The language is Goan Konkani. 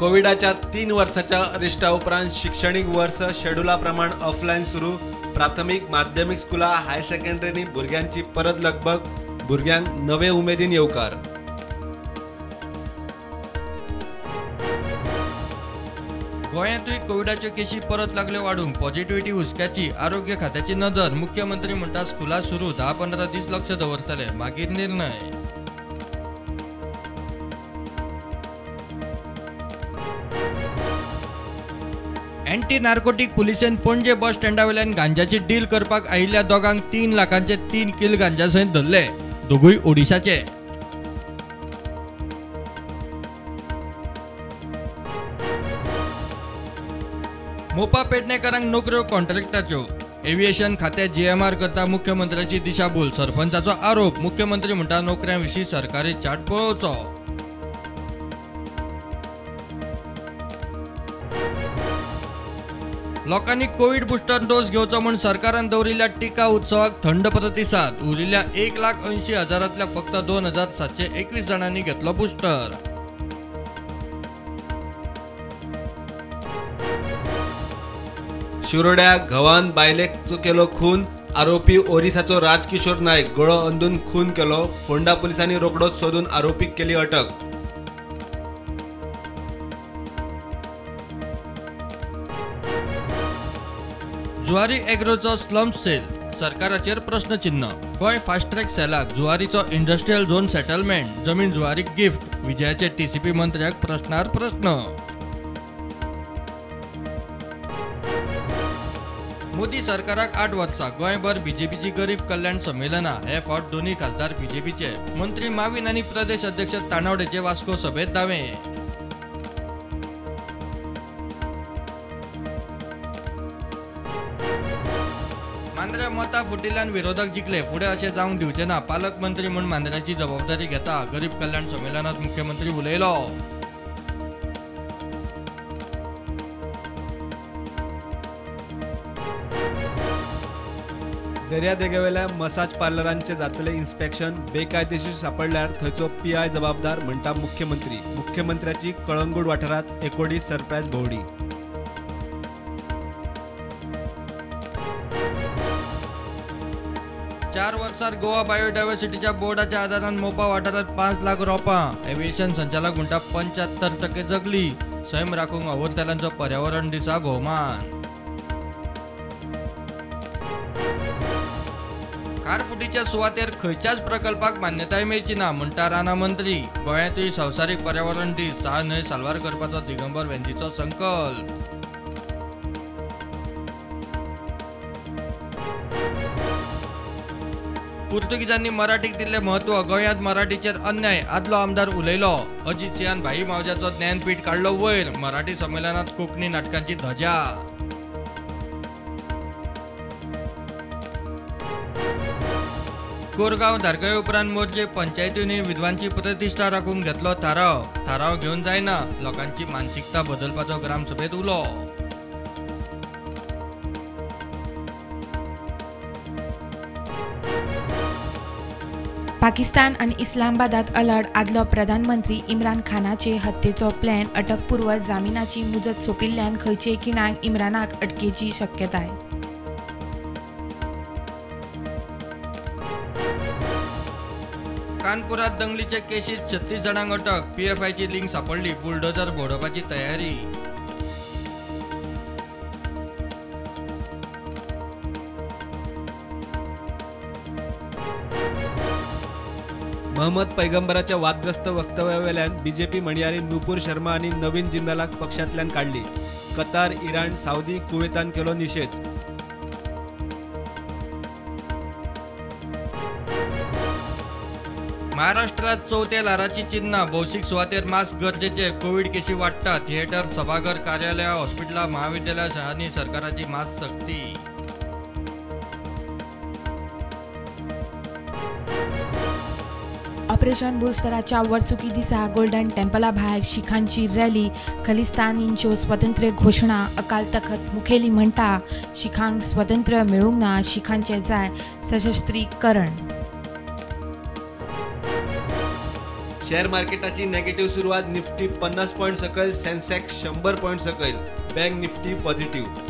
कोविडाच्या 3 वर्साच्या अरिश्टा उपरांत शिक्षणीक वर्स शेड्युला प्रमाण ऑफलायन सुरू. प्राथमीक माध्यमीक स्कुलां हायर सेकंडरींनी भुरग्यांची परत लगबग. भुरग्यांक नवे उमेदीन येवकार. गोंयांतूय कोविडाच्यो केशी परत लागल्यो वाडूंक. पॉझिटिव्हिटी हुस्क्याची. आरोग्य खात्याची नदर. मुख्यमंत्री म्हणटा स्कुलां सुरू 10-15 दीस लक्ष दवरतले, मागीर निर्णय. एंटी नार्कोटीक पुलिसेन पणजे बस स्टँडा वयल्यान गांजाची डील करपाक आयिल्ल्या दोगांक 3 लाखांचे 3 किल गांजा सयत धरले. दोगूय ओडिशाचे. मोपा पेडणेकरांक नोकऱ्यो कॉन्ट्रॅक्टाच्यो. एव्हिएशन खातें जीएमआर करता मुख्यमंत्र्याची दिशाभूल. सरपंचाचो आरोप. मुख्यमंत्री म्हणटा नोकऱ्यां विशीं सरकारी चार्ट पळोवचो. लोकांनी कोवीड बुस्टर डोस घेवचो म्हूण सरकारान दवरिल्ल्या टिका उत्सवाक थंड प्रतिसाद. उरिल्ल्या 1,80,000तल्या फक्त 2,721 जाणांनी घेतलो बुस्टर. शिरोड्या घवान बायलेक केलो खून. आरोपी ओरिसाचो राजकिशोर नायक गळो अंदून खून केलो. फोंडा पुलिसांनी रोखडोच सोदून आरोपीक केली अटक. जुवारी एग्रोचो स्लम सेल सरकाराचेर प्रश्नचिन्ह. गोंय फास्ट ट्रॅक सेलाक जुवारीचो इंडस्ट्रियल झोन सेटलमेंट जमीन जुवारीक गिफ्ट. विजयाचे टीसीपी मंत्र्याक प्रश्नार प्रश्न. मोदी सरकाराक 8 वर्सां. गोंयभर बीजेपीची गरीब कल्याण संमेलनां. हे फावट दोनूय खासदार बीजेपीचे. मंत्री माविन आनी प्रदेश अध्यक्ष तानावडेचे वास्को सभेत दावे. मांद्र्या मतां फुटिल्ल्यान विरोधक जिखले. फुडें अशें जावंक दिवचें ना. पालकमंत्री म्हूण मांद्र्याची जबाबदारी घेता. गरीब कल्याण संमेलनांत मुख्यमंत्री उलयलो. दर्यादेगेवेल्या मसाज पार्लरांचे जातले इन्स्पेक्शन. बेकायदेशीर सापडल्यार थंयचो पीआय जबाबदार म्हणटा मुख्यमंत्री. मुख्यमंत्र्याची कळंगूट वाठारांत एकोडी सरप्रायज भोंवडी. चार वर्सार गोवा बायोडायव्हर्सिटीच्या बोर्डाच्या आदारान मोपा वाठारांत 5 लाख रोपां. एव्हिएशन संचालक म्हणटा 75% जगली. सैम राखूंक वावुरतल्यांचो पर्यावरण दिसा भोवमान. खारफुटीच्या सुवातेर खंयच्याच प्रकल्पाक मान्यताय मेळची ना म्हणटा रानां मंत्री. गोंयांतूय संवसारीक पर्यावरण दीस 6 न्हंय साल्वार करपाचो दिगंबर वेंजीचो संकल्प. पुर्तुगीजांनी मराठीक दिल्लें म्हत्व. गोंयांत मराठीचेर अन्याय. आदलो आमदार उलयलो. अजित सिंहान भाई मावज्याचो ज्ञानपीठ काडलो वयर. मराठी संमेलनांत कोंकणी नाटकांची धजा. कोरगांव धारगळे उपरांत मोरजे पंचायतींनी विधवांची प्रतिश्ठा राखूंक घेतलो थाराव. थाराव घेवन जायना, लोकांची मानसिकता बदलपाचो ग्रामसभेत उलो. पाकिस्तान आनी इस्लामाबादात अलर्ट. आदलो प्रधानमंत्री इम्रान खानाचे हत्येचो प्लॅन अटकपूर्व जामिनाची मुजत सोंपिल्ल्यान खंयचेय खिणाक इम्रानाक अटकेची शक्यताय. कानपुरात दंगलीचे केशीत 36 जाणांक अटक. पीएफआयची लिंक सापडली. बुलडोजर बडोवपाची तयारी. महमद पैगंबराच्या वादग्रस्त वक्तव्यावेल्यान बीजेपी म्हणयारी नुपूर शर्मा आनी नवीन जिंदालाक पक्षांतल्यान काडली. कतार, इराण, सावदी, कुवेतान केलो निशेध. महाराष्ट्रात चौथ्या ल्हाराची चिन्हां. भौशीक सुवातेर मास्क गरजेचे. कोवीड केशी वाडटा. थिएटर, सभाघर, कार्यालयां, हॉस्पिटलां, महाविद्यालयां, शाळांनी सरकाराची मास्क सक्ती. ऑपरेशन बुस्टराच्या वर्सुकी दिसा गोल्डन टेम्पला भायर शिखांची रॅली. खलिस्तानींच्यो स्वतंत्र घोशणा. अकाल तखत मुखेली म्हणटा शिखांक स्वतंत्र मेळूंक ना, शिखांचें जाय सशस्त्रीकरण. शेअर मार्केटाची नेगेटिव्ह सुरवात. निफ्टी 50 पॉयंट सकयल, सेन्सेक्स 100 पॉयंट सकयल, बँक निफ्टी पॉझिटिव्ह.